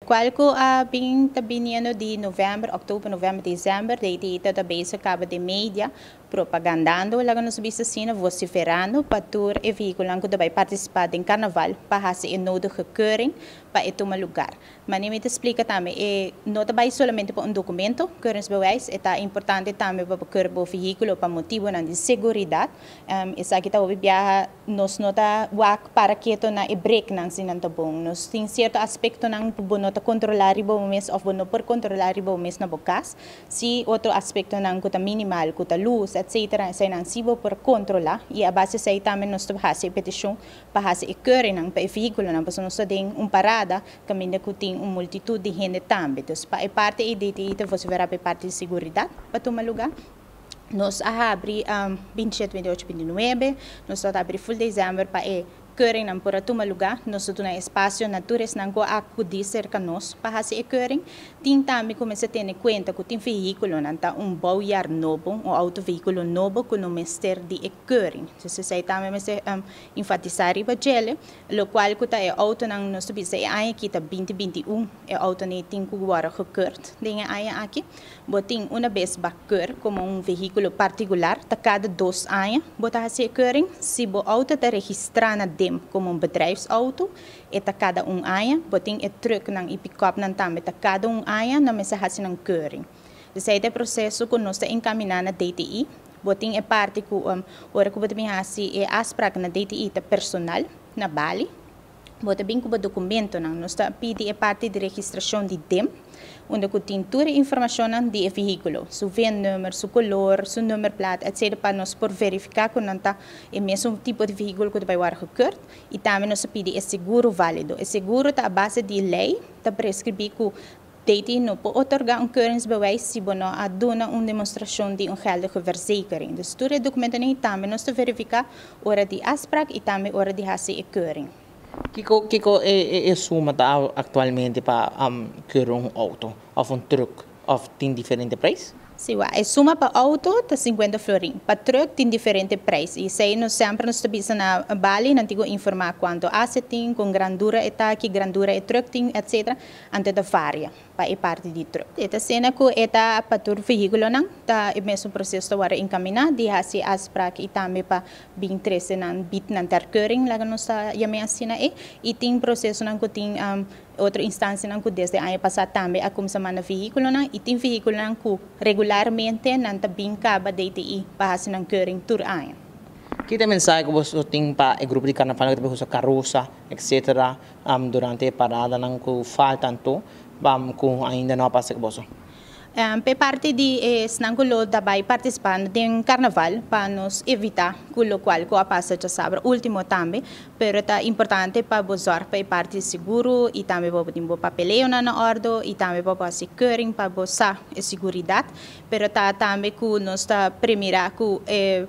Cual cu a bin ta biniendo di november, october, november, december, DTI ta bezig caba den media propagandando, laga nos bisa asina, vociferando pa tur e vehiculonan cu ta bay participa den carnaval pa haci e nodige keuring pa e tuma lugar. Manera mi ta splica tambe, e no ta bay solamente pa un documento, keuringsbewijs, e ta importante tambe pa bo keur bo vehiculo pa motibonan di seguridad. Esaki ta hopi biaha nos no ta wak para keto na e breknan si nan ta bon. Nos tin cierto aspectonan cu bo no ta controla riba bo mes of bo no por controla riba bo mes na bo cas. Si otro aspectonan cu ta minimal, cu ta luz, etc. Eseinan si bo por controla y a base esei tambe nos ta haci e peticion pa haci e keuringnan pa e vehiculonan pasobra nos ta den un parada caminda cu tin un multitud di hende tambe. Dus pa e parti ei DTI ta vocifera pa e parti di seguridad pa tuma lugar. Nos a habri 27, 28, 29, nos ta habri full december pa e keuringnan por a tuma lugar. Nos ta duna espacio na tur esnan cu a acudi cerca nos pa haci e keuring. Tin tambe cu mester tene cuenta cu tin vehiculonan ta un bouwjaar nobo, un auto vehiculo nobo cu no mester di e keuring. Dus esey tambe mester enfatisa riba djele, locual cu ta e autonan nos ta bisa e aña aki ta 2021, e autonan tin cu worde gekeurd den e aña aki. Bo tin una bes ba keur como un vehiculo particular, ta cada 2 aña bo ta haci e keuring. Si bo auto ta registra na DIM como un bedrijfsauto, e ta cada un aña. Bo tin e trucknan y pick-upnan tambe ta cada un aña nan mester haci nan keuring. Dus ey ta e proceso cu nos ta encamina na DTI. Bo tin e parti cu ora cu bo ta bin haci e afspraak na DTI ta personal na Bali. Bo ta bin cu bo documentonan. Nos ta pidi e parti di registracion di DIM, unda cu tin tur e informacionnan di e vehiculo, su VIN-nummer, su color, su nummerplaat, etcetera, pa nos por verifica cu nan ta e mesun tipo di vehiculo cu ta bay worde gekeurd. Y tambe nos ta pidi e seguro valido. E seguro ta a base di ley, ta prescribi cu DTI no por otorga un keuringsbewijs si bo no a duna un demostracion di un geldige verzekering. Dus tur e documentonan tambe nos ta verifica ora di afspraak y tambe ora di haci e keuring. Kico e suma ta actualmente pa keur un auto of un truck of tin diferente prijs? Si, wa, e suma pa auto ta 50 florin. Pa truck tin diferente prijs. Y esey nos semper nos ta bisa na Bali, nan tin cu informa cuanto ase tin, con grandura e ta, ki grandura e truck tin, etcetera. Anto ta varia pa e parti di truck. E ta sena cu e ta pa tur vehiculonan, ta e mesun proceso ta worde encamina di haci afspraak y tambe pa bin trece nan bid nan ter keuring, laga nos ta yama asina e. Y tin procesonan cu tin otro instancianan cu desde aña pasa tambe a cuminsa manda vehiculonan y tin vehiculonan cu regularmente nan ta bin caba DTI pa haci nan keuring tur aña. Ki ta mensahe cu boso tin pa e grupo di carnaval cu ta usa carosa, etcetera, durante e paradanan cu faltan to, cu ainda no a pasa cu boso? Pe parti di esnan cu lo ta bay participando den carnaval pa nos evita cu lo cual cu a pasa diasabra ultimo tambe, pero ta importante pa bo zorg pa e parti seguro y tambe bo tin bo papeleo na orde y tambe pa bo haci keuring pa bo sa e seguridad, pero ta tambe cu nos ta premira cu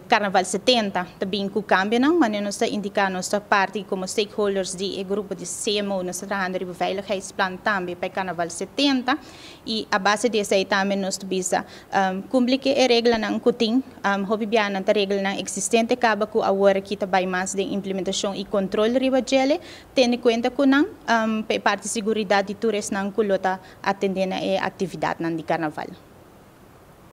carnaval 70 ta bin cu cambionan, manera nos ta indica nos ta parti como stakeholders di e grupo di CMO, nos ta trahando riba veiligheidsplan tambe pa carnaval 70 y a base di esey tambe nos ta bisa cumpli cu e reglanan cu tin, hopi biaha ta reglanan existente caba cu awor aki ta bay mas den implementacion y control riba djele, tene cuenta cu nan pa e parti seguridad di tur esnan cu lo ta atende na e actividadnan di carnaval.